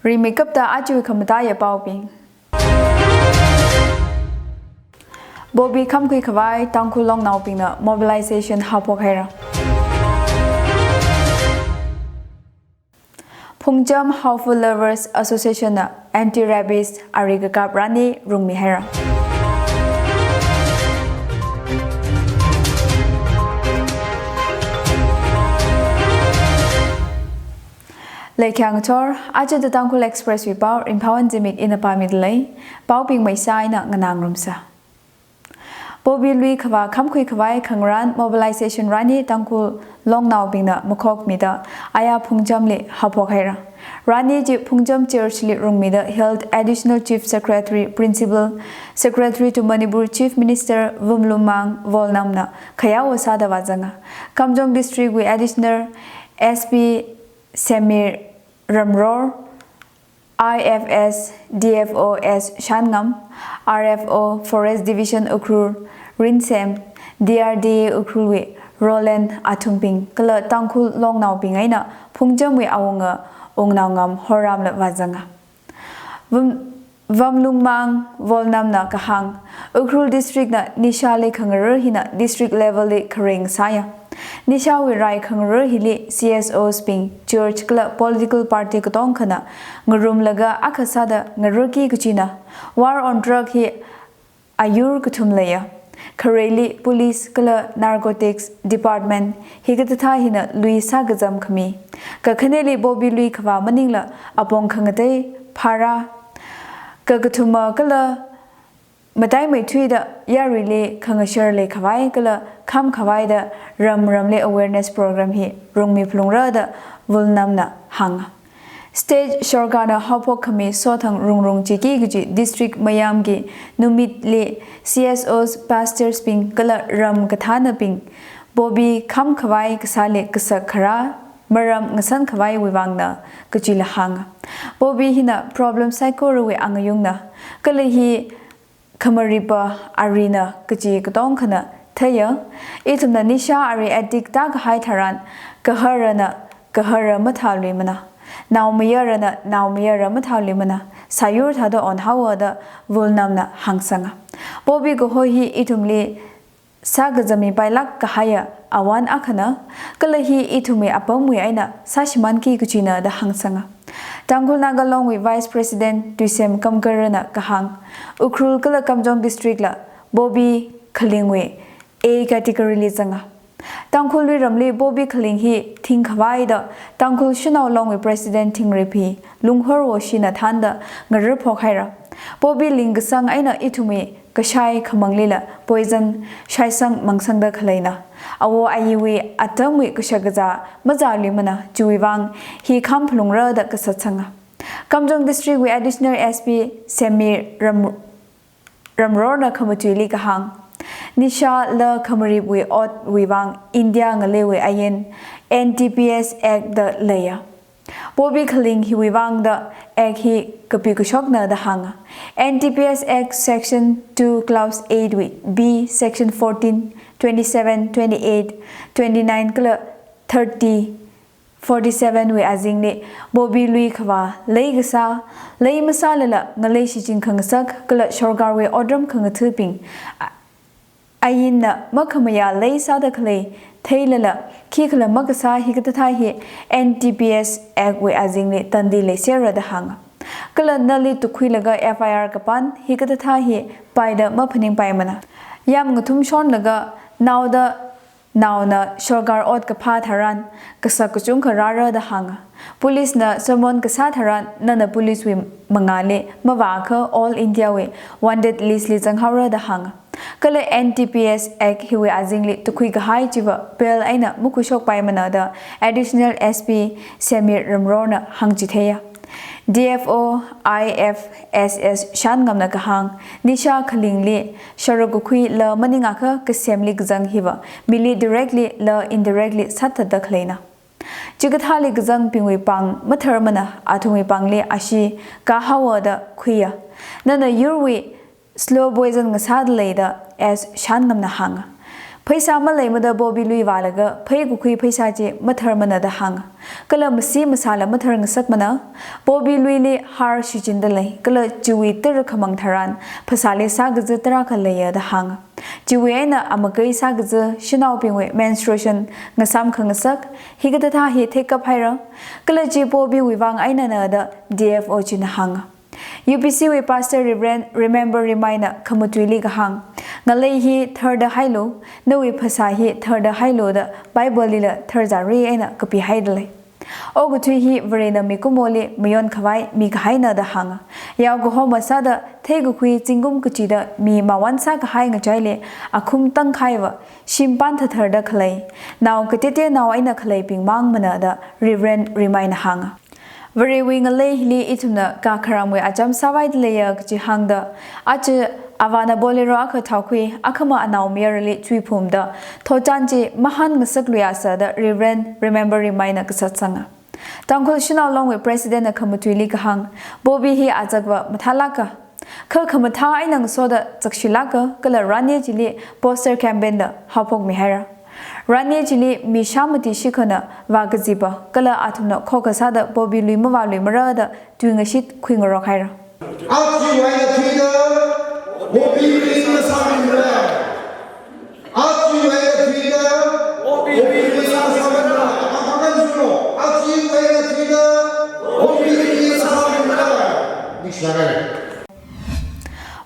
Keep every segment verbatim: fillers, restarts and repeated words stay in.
Ringmeikapta aja khamataiya paobing. Bobi khamkhui khavai Tangkhul longnaobingna mobilization haophok haira. Phungcham Haophul Lovers Association na anti-rabies ari kakap rani rungmi haira. Leikhyang chor, aja The Tangkhul Express wui pao, Ringphawon Zimik ina pāmida lei, paobing maisa ina nganā ngarumsa. Bobi lui khavā khamkhui khavai khangarān mobilization rani Tangkhul longnaobingna makhokmida aya Phungchamli haophok haira. Rani chi Phungcham Church li rungmida held Additional Chief Secretary, Principal Secretary to Manipur Chief Minister Vumlunmang Volnamna khayao sāda vāzanga. Kamjong District wui Additional S P Semir Ramror, I F S D F O S Shanngam, R F O Forest Division Ukhrul Rinsem, D R D A Ukhrul wui Roland Athumbing kala Tangkhul longnaobing eina Phungcham wui awunga Wungnaongam Horamla vāzanga. Vum-, Vumlunmang Volnamna kahāng, Ukhrul District na nishali khangarar hina district level li khareng sāya. Nishawui rai khangarar hili C S Os bing, church kala political party katongkhana ngarumlaga akha sāda ngararki kachina. War on drug hi ayur kathum leiya. Khareili police kala narcotics department hikathāthā hina lui sākazam khami. Kakhaneli Bobi lui khavā maningla apong khangatei phara. Kakathuma kala mataimeithuida yaruili khangashar leikhavai kala khamkhavaida ram ramli awareness program hi rungmi phalungra da Volnamna hānga. State sorkarna haophok khami sothang rungrung chiki kaji district mayamki numitli C S Os, pastors bing kala ram kathānabing Bobi khamkhavai kasāli kasak kharā maram ngasan khavaiwui vangna kajila hānga. Bobi hina problem saikorawui angayungna kala hi khamaripa arina kaji katongkhana theiya. Ithumna nisha ari addict tākahai tharan, gaharana gahara mathāluimana, naomayarana naomayara mathāluimana, sāyur thāda onhaowa da Volnamna hāngsanga. Bobi kaho hi ithumli sākazammi pailāk kahaiya awon akhana, kala hi ithumwui apamwui eina sāshimānki kachina da hāngsanga. Tangkhul Naga Longwui Vice President Tuisem Kamkarana kahāng, Ukhrul kala Kamjong District la Bobi khalingwui A category li zanga. Tangkhul luiramli Bobi khaling hi thingkhavaida Tangkhul Shanao Longwui President Thingriphi Lunghor Woshina thānda ngararphok haira. Bobi ling kasang eina ithumwui kashai khamanglila poison shaisang mangsangda khaleina. Awo ayiwui atamwui kashakazā mazāluimana, chiwui vang hi kham phalungra da kasatsanga. Kamjong District wui Additional S P Semir Ram-, Ramrorna khamatuili kahāng, nisha la khamaripwui otwui vang India ngaleiwui ain N D P S Act da leiya. Bobi khaling hiwui vangda Act hi kapi kashokna da hānga. N D P S Act Section two, Clause eight wui B, Section fourteen, twenty-seven, twenty-eight, twenty-nine kala thirty, forty-seven wui azingli Bobi lui khavā lei kasā, lei masālala ngalei shichin khangasak kala sorkarwui otram khangathābing a-, ainna makhamayā lei sāda khalei theilala khikhala makasā hikathāthā hi N D P S Act wui azingli tandi leisera da hānga. Kala nali tukhuilaga F I R kapān hikathāthā hi paida maphaningpaimana. Yāmngathum shonlaga naoda naona sorkar ot kaphā tharan kasak kachungkha rāra da hānga. Police na summon kasā tharan nana police wui mangāli mavākha All India wui wanted list li zanghaora da hānga. Kala N D P S Act hiwui azingli tukhui kahai chiva bail eina makhuishokpaimana da Additional S P Semir Ramrorna hāngchitheiya. D F O I F S S Shanngamna kahāng, nisha khalingli sharuk kakhui la maningakha kasemli kazang hiva mili directly la indirectly sāthatda khaleina. Chikathāli kazangbingwui pāng matharmana, athumwui pāngli ashee kāhaowa da khuiya. Nana yurwui slow poison ngasāda lei da S Shanngamna hānga. Pheisā maleimada Bobby lui vālaga pheikakhui pheisā chi matharmana da hānga. Kala masi masāla mathar ngasakmana. Bobby luili har shichinda lei, kala chiwui tara khamang tharan phasāli sākaza tarākha leiya da hānga. Chiwui eina amakai sākaza shanaobingwui menstruation ngasām khangasak, hikathāthā hi theikap haira. Kala chi Bobby wui vang einana da D F O china hānga. U P C wui Pastor Reverend Remember Rimaina khamatuili kahāng, ngalei hi tharda hailu, nawui phasā hi tharda hailu da Bible lila tharzari eina kapihaida lei. Okathui hi Varena mikumoli mayon khavai mikahaina da hānga. Yao kahoma sāda theikakhui zingkum kachida mi mawan sākahai ngachaili akhum tangkhaiva shimpan thatharda khalei, nao kateoteonao eina khaleibing mangmana da Reverend Rimaina hānga. Varewui ngalei hili ithumna kakharamwui acham sāvaida leiya kachi hāngda, aja avāna Bolero akha thaokhui, akhama anaomayarali chuiphumda thotchan chi mahān ngasakluiasa da Reverend Remember Rimaina kasatsanga. Tangkhul Shanao Longwui President na khamatuili kahāng, Bobby hi azakva mathālāka. Kha khamathā eina ngasoda zakshilāka, kala rani chili poster campaign da haophokmihaira. Rani chili mi shāmati shikhana vākazipa, kala athumna khokha sāda Bobby lui mavāluimara da tuingashit khuingarok haira. Achiwui eina thuida, Bobby lui masāmimara. Achiwui eina thuida, Bobby lui masāmimara. Akhangkan suno, achiwui eina thuida, Bobby lui masāmimara. Next slide.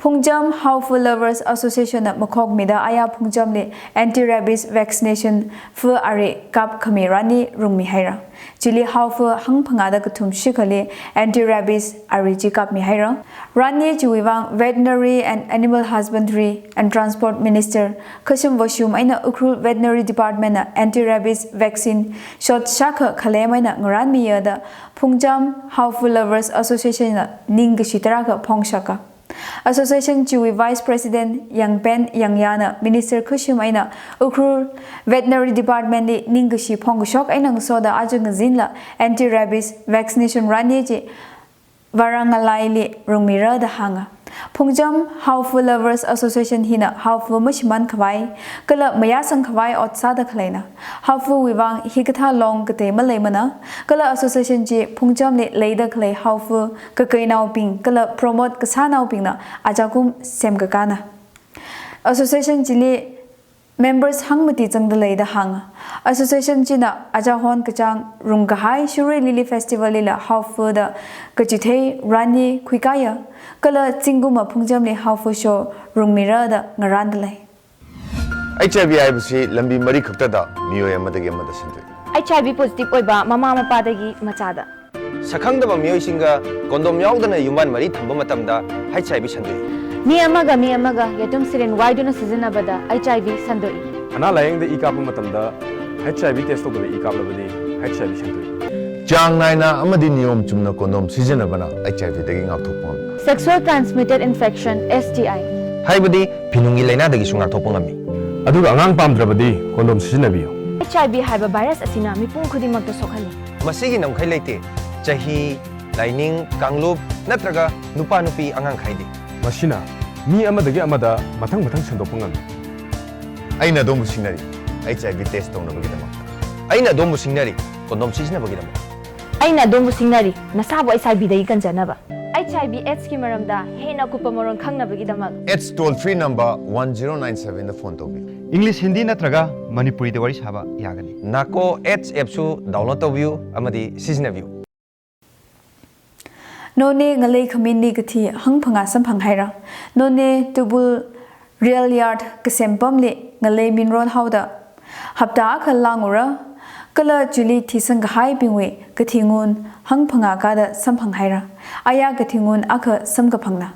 Phungcham Haofa Lovers Association na makhokmida aya Phungchamli anti-rabies vaccination fa ari kapkhami rani rungmihaira. Chili haofa hangphangāda kathum shikhali anti-rabies ari chi kapmihaira. Rani chiwui vang Veterinary and Animal Husbandry and Transport Minister Khashim Vashum eina Ukhrul Veterinary Department na anti-rabies vaccine shot shākha khalem eina ngaranmiya da Phungcham Haofa Lovers Association na ningkashi tarākha phongshaka. Association chiwui Vice President Yangpen Yangyana Minister Khashim eina Ukhrul Veterinary Department li ningkashi phongkashok eina ngasoda aja ngazinla anti-rabies vaccination rani chi Varangalaili rungmira da hānga. Phungcham Haofa Lovers Association hina haofa mashimān khavai, kala mayāsang khavai ot sāda khaleina. Haofawui vang hikathā long katei maleimana, kala association chi Phungchamli leida khalei haofa kakainaobing, kala promote kasānaobingna ajakum semkakāna. Association chili members hangmati zangda leida hānga. Association china ajahon kachāng rungkahai Shirui Lily Festival lila haofa da kachithei rani khuikāya, kala zingkumva Phungchamli haofa show rungmira da ngaranda lei. H I V ꯍꯥꯏꯕꯁꯤ ꯂꯝꯕꯤ ꯃꯔꯤ ꯈꯛꯇꯗ ꯃꯤꯑꯣꯏ ꯑꯃꯗꯒꯤ ꯑꯃꯗ ꯁꯟꯗꯣꯛꯏ꯫ H I V positive ꯑꯣꯏꯕ ꯃꯃꯥ ꯃꯄꯥꯗꯒꯤ ꯃꯆꯥꯗ꯫ ꯁꯛꯈꯪꯗꯕ ꯃꯤꯑꯣꯏꯁꯤꯡꯒ condom ꯌꯥꯎꯗꯅ ꯌꯨꯝꯕꯥꯟ ꯃꯔꯤ ꯊꯝꯕ ꯃꯇꯝꯗ H I V ꯁꯟꯗꯣꯛꯏ꯫ ꯃꯤ ꯑꯃꯒ ꯃꯤ ꯑꯃꯒ ꯌꯦꯇꯨꯝ syringe ꯋꯥꯏꯗꯨꯅ ꯁꯤꯖꯤꯟꯅꯕꯗ H I V ꯁꯟꯗꯣꯛꯏ꯫ ꯑꯅꯥ ꯂꯥꯌꯦꯡꯗ ꯏ ꯀꯥꯞꯄ ꯃꯇꯝꯗ H I V test ꯇꯧꯗꯕ ꯏ ꯀꯥꯞꯂꯕꯗꯤ H I V ꯁꯟꯗꯣꯛꯏ꯫ ꯆꯥꯡ ꯅꯥꯏꯅ ꯑꯃꯗꯤ ꯅꯤꯌꯣꯝ ꯆꯨꯝꯅ condom ꯁꯤꯖꯤꯟꯅꯕꯅ H I V ꯗꯒꯤ ꯉꯥꯛꯊꯣꯛꯄ ꯉꯝꯃꯤ꯫ Sexual transmitted infection, S T I꯫ ꯍꯥꯏꯕꯗꯤ ꯐꯤꯅꯨꯡꯒꯤ ꯂꯥꯏꯅꯥꯗꯒꯤꯁꯨ ꯉꯥꯛꯊꯣꯛꯄ ꯉꯝꯃꯤ꯫ ꯑꯗꯨꯒ ꯑꯉꯥꯡ ꯄꯥꯝꯗ꯭ꯔꯕꯗꯤ condom ꯁꯤꯖꯤꯟꯅꯕꯤꯌꯨ꯫ H I V ꯍꯥꯏꯕ virus ꯑꯁꯤꯅ ꯃꯤꯄꯨꯝ ꯈꯨꯗꯤꯡꯃꯛꯇ ꯁꯣꯛꯍꯜꯂꯤ꯫ ꯃꯁꯤꯒꯤ ꯉꯝꯈꯩ ꯂꯩꯇꯦ꯫ ꯆꯍꯤ, ꯂꯥꯏꯅꯤꯡ, ꯀꯥꯡꯂꯨꯞ ꯅꯠꯇ꯭ꯔꯒ ꯅꯨꯄꯥ ꯅꯨꯄꯤ ꯑꯉꯥꯡ ꯈꯥꯏꯗꯦ꯫ ꯃꯁꯤꯅ ꯃꯤ ꯑꯃꯗꯒꯤ ꯑꯃꯗ ꯃꯊꯪ ꯃꯊꯪ ꯁꯟꯗꯣꯛꯄ ꯉꯝꯃꯤ꯫ ꯑꯩꯅ ꯑꯗꯣꯝꯕꯨ ꯁꯤꯡꯅꯔꯤ, H I V test ꯇꯧꯅꯕꯒꯤꯗꯃꯛ꯫ ꯑꯩꯅ ꯑꯗꯣꯝꯕꯨ ꯁꯤꯡꯅꯔꯤ, condom ꯁꯤꯖꯤꯟꯅꯕꯒꯤꯗꯃꯛ꯫ ꯑꯩꯅ ꯑꯗꯣꯝꯕꯨ ꯁꯤꯡꯅꯔꯤ, ꯅꯁꯥꯕꯨ H I V ꯗꯒꯤ ꯀꯟꯖꯅꯕ꯫ H I V AIDS ꯀꯤ ꯃꯔꯝꯗ ꯍꯦꯟꯅ ꯑꯀꯨꯞꯄ ꯃꯔꯣꯜ ꯈꯪꯅꯕꯒꯤꯗꯃꯛ AIDS toll free number one zero nine seven ꯗ phone ꯇꯧꯕꯤꯌꯨ꯫ English, Hindi ꯅꯠꯇ꯭ꯔꯒ ꯃꯅꯤꯄꯨꯔꯤꯗ ꯋꯥꯔꯤ ꯁꯥꯕ ꯌꯥꯒꯅꯤ꯫ NACO AIDS app ꯁꯨ download ꯇꯧꯕꯤꯌꯨ ꯑꯃꯗꯤ ꯁꯤꯖꯤꯟꯅꯕꯤꯌꯨ꯫ Noney ngalei khaminli kathi hangphangā samphang haira. Noney Tubul Rail Yard kasempamli ngalei minrol haoda hapta akha langura, kala chili thisang kahaibingwui kathi ngun hangphangā kāda samphang haira. Aya kathi ngun akha samkaphangna.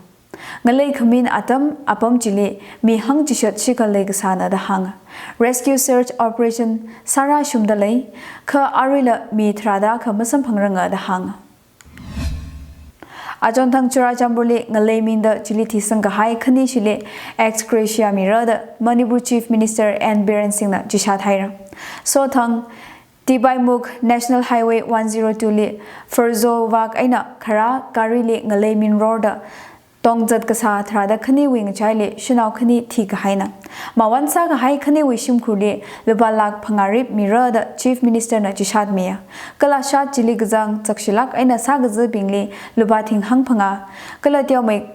Ngalei khamin atam apam chili mi hangchishat shikha leikasāna da hānga. Rescue search operation sārāshungda lei, kha aruila mi tharāda akha masamphangranga da hānga. Achonthang Churachandpurli ngalei minda chili thisang kahai khanishili ex gratia mira da Manipur Chief Minister N Biren Singhna chishat haira. Sothang Tipaimukh National Highway one zero two li Ferzo Vak eina kharā garili ngalei minrorda tongzat kasā tharāda khaniwui ngachaili shanao khani thikahaina. Mawon sākahai khaniwui shimkhurli lupā lakh phangā rip mira da Chief Minister na chishat miya. Kala shat chili kazang zakshilak eina sākazibingli lupā thing hangphangā, kala teomei,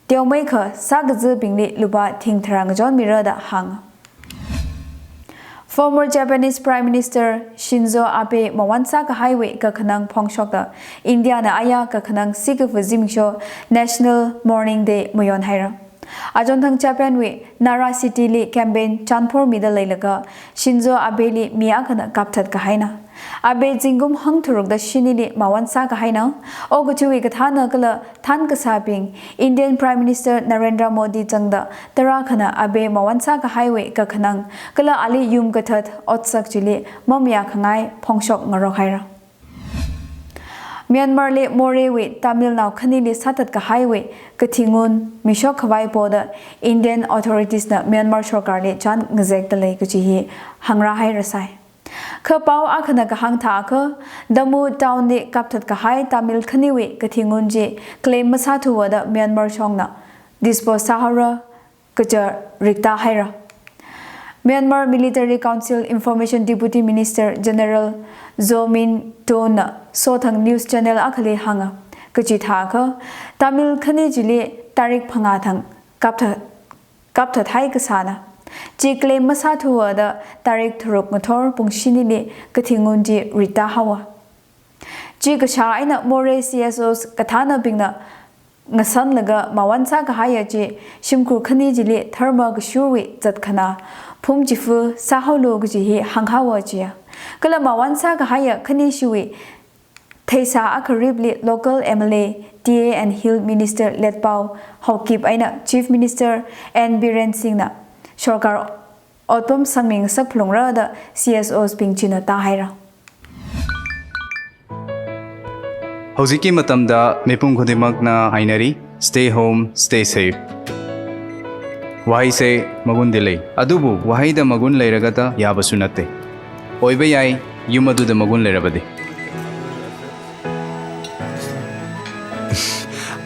teomeikha sākazibingli lupā thing tharā ngachon mira da hānga. Former Japanese Prime Minister Shinzo Abe mawon sākahaiwui kakhanang phongshokta India na aya kakhanang sikafu zimiksho National Mourning Day mayon haira. Achonthang Japan wui Nara City li campaign chanphor mida leilaga Shinzo Abe li mi akhana kapthat kahaina. Abe zingkum hangtharukda shinili mawon sākahaina. Okathuiwui kathāna kala thankasābing Indian Prime Minister Narendra Modi zangda tarākhana Abe mawon sākahaiwui kakhanang kala ali yum kathat otsak chili mamayā khangai phongshok ngarok haira. Myanmar li Moreh wui Tamil nao khanili sāthat kahaiwui kathi ngun mishok khavai poda Indian authorities na Myanmar sorkarli chān ngazekta lei kachi hi hāngra haira sai. Kha pao akhana kahāng thākha, Tamu town li kapthat kahai Tamil khaniwui kathi ngun chi claim masāthuwa da Myanmar shongna dispose sāhaora kaja rikta haira. Myanmar Military Council Information Deputy Minister General Zo Min Tun na sothang news channel akhali hānga. Kachi thākha, Tamil khani chili tarik phangā thang kaptha, kapthat hai kasāna. Chi claim masāthuwa da tarik tharuk ngathor pung shinili kathi ngun chi rita haowa. Chi kashā eina Moreh C S Os kathānabingna ngasanlaga mawon sākahaiya chi shimkhur khani chili dharma kashurwui zatkhana phum chifu sāhaolu kachi hi hānghaowa chiya. Kala mawon sākahaiya khani shiwui theisā akha ripli local M L A, T A and Hill Minister Letpao Haokip eina Chief Minister N Biren Singh na sorkar otpam sangmingasak phalungra da C S Os bing china tāhaira. ꯍꯧꯖꯤꯛꯀꯤ ꯃꯇꯝꯗ ꯃꯤꯄꯨꯝ ꯈꯨꯗꯤꯡꯃꯛꯅ ꯍꯥꯏꯅꯔꯤ, "Stay home, stay safe." ꯋꯥꯍꯩꯁꯦ ꯃꯒꯨꯟꯗꯤ ꯂꯩ, ꯑꯗꯨꯕꯨ ꯋꯥꯍꯩꯗ ꯃꯒꯨꯟ ꯂꯩꯔꯒꯇ ꯌꯥꯕꯁꯨ ꯅꯠꯇꯦ꯫ ꯑꯣꯏꯕ ꯌꯥꯏ, ꯌꯨꯝ ꯑꯗꯨꯗ ꯃꯒꯨꯟ ꯂꯩꯔꯕꯗꯤ꯫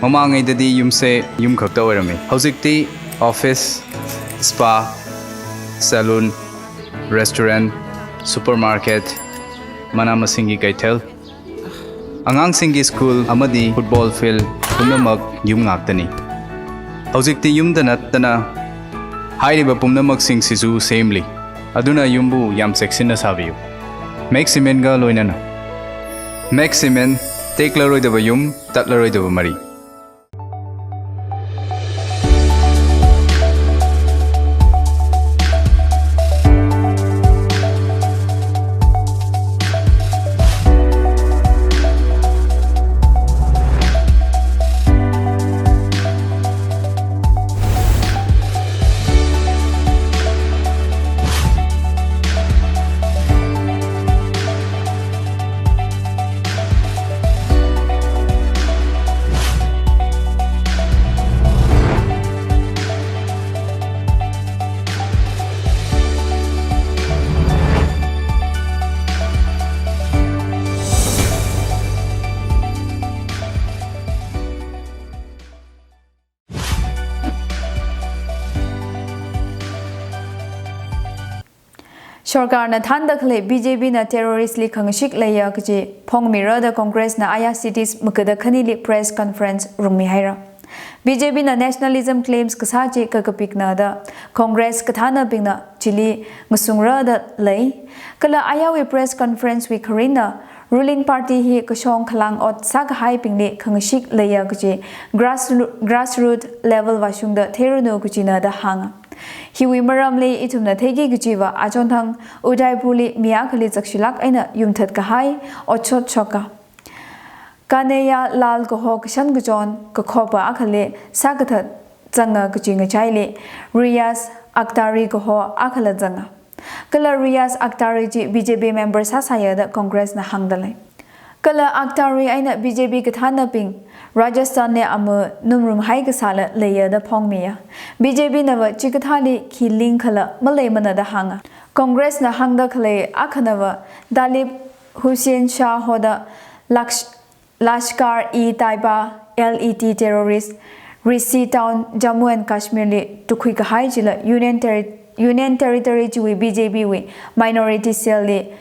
ꯃꯃꯥꯡꯉꯩꯗꯗꯤ ꯌꯨꯝꯁꯦ ꯌꯨꯝ ꯈꯛꯇ ꯑꯣꯏꯔꯝꯃꯤ꯫ ꯍꯧꯖꯤꯛꯇꯤ office, spa, salon, restaurant, supermarket, ꯃꯅꯥ ꯃꯁꯤꯡꯒꯤ ꯀꯩꯊꯦꯜ, ꯑꯉꯥꯡꯁꯤꯡꯒꯤ school ꯑꯃꯗꯤ football field ꯄꯨꯝꯅꯃꯛ ꯌꯨꯝ ꯉꯥꯛꯇꯅꯤ꯫ ꯍꯧꯖꯤꯛꯇꯤ ꯌꯨꯝꯗ ꯅꯠꯇꯅ ꯍꯥꯏꯔꯤꯕ ꯄꯨꯝꯅꯃꯛꯁꯤꯡꯁꯤꯁꯨ ꯁꯦꯝꯂꯤ꯫ ꯑꯗꯨꯅ ꯌꯨꯝꯕꯨ ꯌꯥꯝ ꯆꯦꯛꯁꯤꯟꯅ ꯁꯥꯕꯤꯌꯨ꯫ Max Cementꯒ ꯂꯣꯏꯅꯅ꯫ Max Cement, ꯇꯦꯛꯂꯔꯣꯏꯗꯕ ꯌꯨꯝ, ꯇꯠꯂꯔꯣꯏꯗꯕ ꯃꯔꯤ꯫ Sorkarna thānda khalei B J P na terrorist li khangashik leiya kachi phongmira da Congress na aya cities magada khanili press conference rungmi haira. B J P na nationalism claims kasā chi kakapikna da Congress kathānabingna chili ngasungra da lei. Kala ayawui press conference wui kharinna ruling party hi kashong khalang ot sākahaibingli khangashik leiya kachi grassro-, grassroot level vāshungda theiranu kachina da hānga. Hiwui maramli ithumna theiki kachiva achonthang Udaipurli mi akhali zakshilak eina yumthat kahai otshot shoka. Kanhaiya Lal kaho kashan kachon kakhopa akhali sākathat zanga kachi ngachaili Riyaz Akhtari kaho akhala zanga. Kala Riyaz Akhtari chi B J P member sāsāya da Congress na hāngda lei. Kala Akhtari eina B J P kathānabing Rajasthan li ama numrum hai kasāla leiya da phongmiya. B J P nava chikathāli khi link khala maleimana da hānga. Congress na hāngda khalei akhanava Talib Hussain Shah hoda Laksh-, Lashkar-e-Taiba, L E T terrorist Rishi Town, Jammu and Kashmir li tukhui kahai chila Union Terri-, Union Territory chiwui B J P wui minority cell li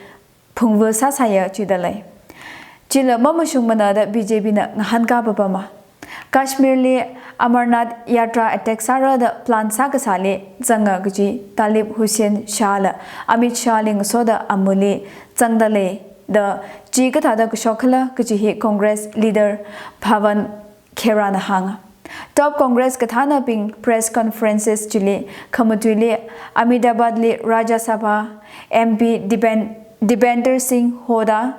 phungvu sāsāya chida lei. Chila mamashungmana da B J P na ngahānkā papama. Kashmir li Amarnath Yatra attack sāra da plan sākasāli zanga kaji Talib Hussain Shah la Amit Shah li ngasoda amuli zangda lei da chi kathāda kashok khala kaji hi Congress leader Pawan Khera na hānga. Top Congress kathānabing press conferences chili khamatuili Ahmedabad li Rajya Sabha M P Dipen-, Dipender Singh Hooda,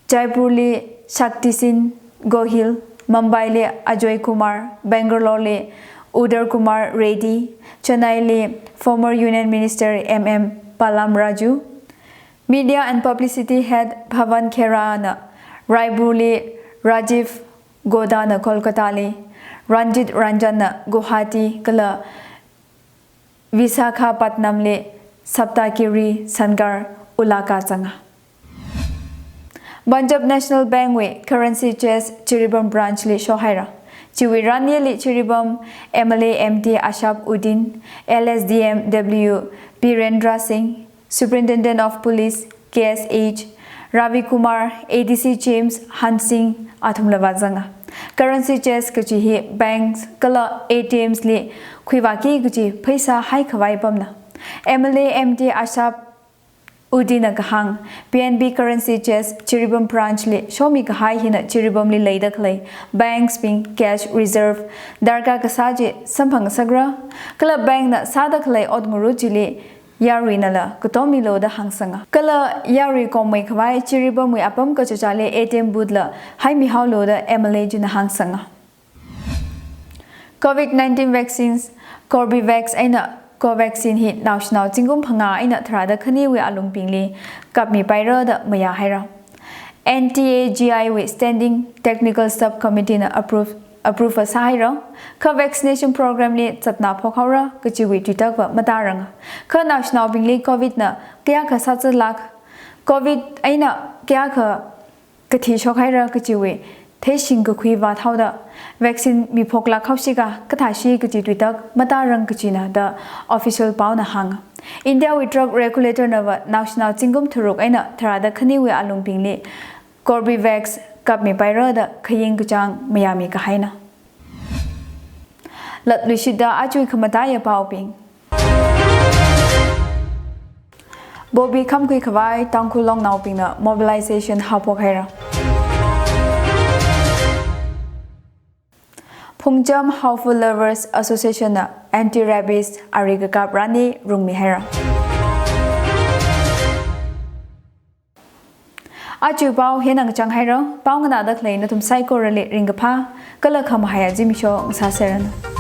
Jaipur li Shaktisinh Gohil, Mumbai li Ajoy Kumar, Bangalore li Uttam Kumar Reddy, Chennai li former Union Minister M M Palam Raju, Media and Publicity Head Pawan Khera na Raipur li, Rajiv Gowda na Kolkata li, Ranjit Ranjan na Guwahati kala Visakhapatnam li Saptagiri Sankar Ulaka zanga. Punjab National Bank wui Currency Chest Jiribam branch li shokhaira. Chiwui ranyeli Jiribam M L A M T Ashab Uddin, L S D M W Birendra Singh, Superintendent of Police, K S H, Ravi Kumar, A D C James Hansing athumla vāzanga. Currency Chest kaji hi banks kala A T Ms li khuivāki kaji pheisā haikhavai pamna. M L A M T Ashab Uddin na kahāng, P N B Currency Chest Jiribam branch li shomi kahai hina Jiribam li leida khalei banks bing cash reserve darkar kasā chi samphangasakra, kala bank na sāda khalei otngarut chili yaruinala katomilo da hāngsanga. Kala yarui komei khavai Jiribam wui apam kachāchāli A T M booth la haimihaolo da M L A china hāngsanga. Covid nineteen vaccines, Corbevax eina Covaxin hi naoshinao zingkum phangā eina tharāda khaniwui alungbingli kapmipaira da mayāhaira. N T A G I wui Standing Technical Subcommittee na approve, approve sāhaira. Kha vaccination program li zatna phokhaora kajiwui tuitakva mataranga. Kha naoshinaobingli Covid na kayākha sāzālāk, Covid eina kayākha kathi shokhaira kajiwui theishing kakhui vāthaoda vaccine miphoklāk haoshika kathāshi kaji tuitak matarang kajina da official paona hānga. India wui drug regulator nava naoshinao zingkum tharuk eina tharāda khaniwui alungbingli Corbevax kapmipaira da khaying kachāng mayāmi kahaina. Latluishitda ajawui khamataiya paobing. Bobi khamkhui khavai Tangkhul longnaobingna mobilization haophokhaira. Phungcham Haophul Lovers Association na anti-rabies ari kakap rani rungmihaira. Ajawui pao hina ngachang haira, pao nganāda khalei nathum saikorali ringkaphā kala khamahaiya zimiksho ngasāseranu.